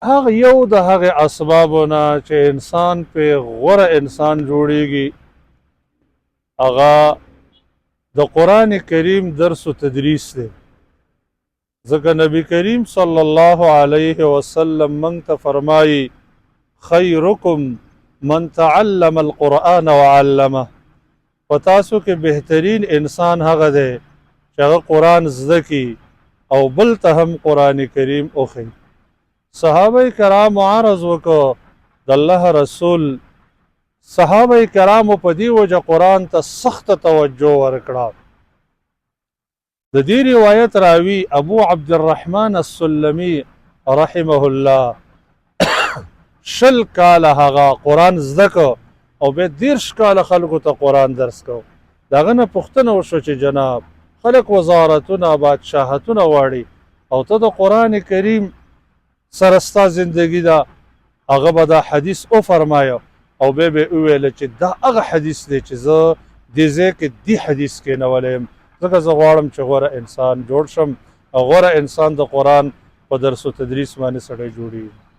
هغه یو د هغه اسبابو نه چې انسان په غوره انسان جوړیږي، هغه د قرآن کریم درس و تدریس دی. ځکه نبی کریم صلی الله علیه وسلم مونږ ته فرمایي: خیرکم من تعلم القرآن وعلمه. په تاسو کې بهترین انسان هغه دی چې هغه قرآن زده کړي او بل ته هم قرآن کریم وښيي. صحابه کرام عرض وکړ د الله رسول، صحابه کرامو په دې وجه قرآن ته سخته توجه ورکړه. د دې روایت راوي ابو عبد الرحمن السلمي رحمه الله 20 کاله هغه قرآن زده کو او بیا 30 کاله خلکو ته قرآن درس کو. د هغه نه پوښتنه وشوه چې جناب، خلک وزارتونه بادشاهتونه غواړي او ته د قرآن کریم سره ستا زندگی ده. هغه به دا حدیث وفرمایه او بیا به یې وویل چې دا هغه حدیث دی چې زه دې ځای کې دې حدیث کېنولی یم، ځکه زه غواړم چې غوره انسان جوړ شم، او غوره انسان د قرآن په درس و تدریس باندې سړی جوړیږي.